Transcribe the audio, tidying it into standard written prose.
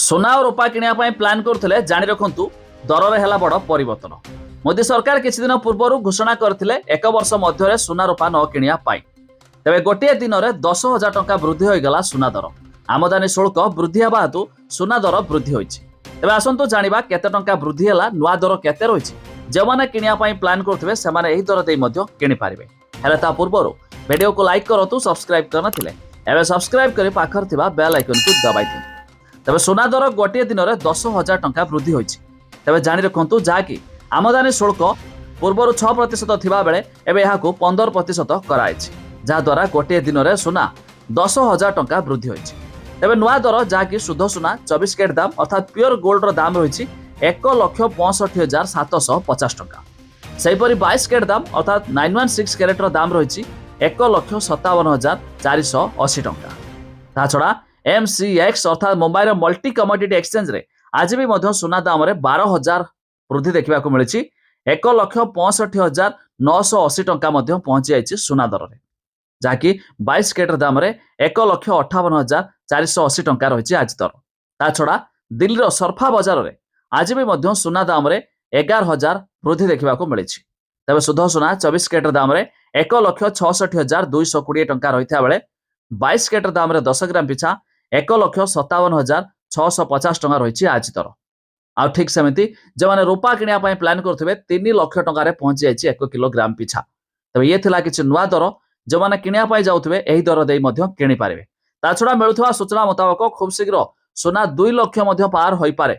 ସୁନା ଓ ରୂପା କିଣିବା ପାଇଁ ପ୍ଲାନ୍ କରୁଥିଲେ, ଜାଣି ରଖନ୍ତୁ, ଦରରେ ହେଲା ବଡ଼ ପରିବର୍ତ୍ତନ। ମୋଦି ସରକାର କିଛି ଦିନ ପୂର୍ବରୁ ଘୋଷଣା କରିଥିଲେ ଏକ ବର୍ଷ ମଧ୍ୟରେ ସୁନା ରୂପା ନ କିଣିବା ପାଇଁ। ତେବେ ଗୋଟିଏ ଦିନରେ 10,000 ଟଙ୍କା ବୃଦ୍ଧି ହୋଇଗଲା ସୁନା ଦର। ଆମଦାନୀ ଶୁଳ୍କ ବୃଦ୍ଧି ହେବା ହେତୁ ସୁନା ଦର ବୃଦ୍ଧି ହୋଇଛି। ତେବେ ଆସନ୍ତୁ ଜାଣିବା କେତେ ଟଙ୍କା ବୃଦ୍ଧି ହେଲା, ନୂଆ ଦର କେତେ ରହିଛି। ଯେଉଁମାନେ କିଣିବା ପାଇଁ ପ୍ଲାନ୍ କରୁଥିବେ, ସେମାନେ ଏହି ଦର ଦେଇ ମଧ୍ୟ କିଣିପାରିବେ। ହେଲେ ତା ପୂର୍ବରୁ ଭିଡ଼ିଓକୁ ଲାଇକ୍ କରନ୍ତୁ। ସବସ୍କ୍ରାଇବ୍ କରିନଥିଲେ ଏବେ ସବସ୍କ୍ରାଇବ୍ କରି ପାଖରେ ଥିବା ବେଲ୍ ଆଇକନ୍କୁ ଦବାଇ ଦିଅନ୍ତୁ। ତେବେ ସୁନା ଦର ଗୋଟିଏ ଦିନରେ 10,000 ଟଙ୍କା ବୃଦ୍ଧି ହୋଇଛି। ତେବେ ଜାଣି ରଖନ୍ତୁ, ଯାହାକି ଆମଦାନୀ ଶୁଳ୍କ ପୂର୍ବରୁ 6% ଥିବାବେଳେ ଏବେ ଏହାକୁ 15% କରାଯାଇଛି, ଯାହାଦ୍ୱାରା ଗୋଟିଏ ଦିନରେ ସୁନା 10,000 ଟଙ୍କା ବୃଦ୍ଧି ହୋଇଛି। ତେବେ ନୂଆ ଦର, ଯାହାକି ଶୁଦ୍ଧ ସୁନା 24 କ୍ୟାରେଟ୍ ଦାମ ଅର୍ଥାତ୍ ପିଓର ଗୋଲ୍ଡର ଦାମ ରହିଛି 1,65,750 ଟଙ୍କା। ସେହିପରି 22 କ୍ୟାରେଟ୍ ଦାମ ଅର୍ଥାତ୍ 916 କ୍ୟାରେଟ୍ର ଦାମ ରହିଛି 1,57,480 ଟଙ୍କା। ତାଛଡ଼ା ଏମ୍ସିଏକ୍ସ ଅର୍ଥାତ୍ ମୁମ୍ବାଇର ମଲ୍ଟି କମୋଡିଟି ଏକ୍ସଚେଞ୍ଜରେ ଆଜି ବି ମଧ୍ୟ ସୁନା ଦାମରେ 12,000 ବୃଦ୍ଧି ଦେଖିବାକୁ ମିଳିଛି। 1,65,980 ଟଙ୍କା ମଧ୍ୟ ପହଞ୍ଚି ଯାଇଛି ସୁନା ଦରରେ, ଯାହାକି 22 କ୍ୟାରେଟ୍ର ଦାମରେ 1,58,480 ଟଙ୍କା ରହିଛି ଆଜି ଦର। ତା ଛଡ଼ା ଦିଲ୍ଲୀର ସରାଫା ବଜାରରେ ଆଜି ବି ମଧ୍ୟ ସୁନା ଦାମରେ 11,000 ବୃଦ୍ଧି ଦେଖିବାକୁ ମିଳିଛି। ତେବେ ଶୁଦ୍ଧ ସୁନା 24 କ୍ୟାରେଟ୍ର ଦାମରେ 1,66,220 ଟଙ୍କା ରହିଥିବା ବେଳେ 22 କ୍ୟାରେଟ୍ର ଦାମରେ 10 ଗ୍ରାମ ପିଛା 1,57,650 ଟଙ୍କା ରହିଛି ଆଜି ଦର। ଆଉ ଠିକ୍ ସେମିତି ଯେଉଁମାନେ ରୂପା କିଣିବା ପାଇଁ ପ୍ଲାନ୍ କରୁଥିବେ, 3 ଲକ୍ଷ ଟଙ୍କାରେ ପହଞ୍ଚି ଯାଇଛି 1 କିଲୋଗ୍ରାମ ପିଛା। ତେବେ ଇଏ ଥିଲା କିଛି ନୂଆ ଦର। ଯେଉଁମାନେ କିଣିବା ପାଇଁ ଯାଉଥିବେ, ଏହି ଦର ଦେଇ ମଧ୍ୟ କିଣିପାରିବେ। ତା ଛଡ଼ା ମିଳୁଥିବା ସୂଚନା ମୁତାବକ ଖୁବ୍ ଶୀଘ୍ର ସୁନା 2 ଲକ୍ଷ ମଧ୍ୟ ପାର ହୋଇପାରେ।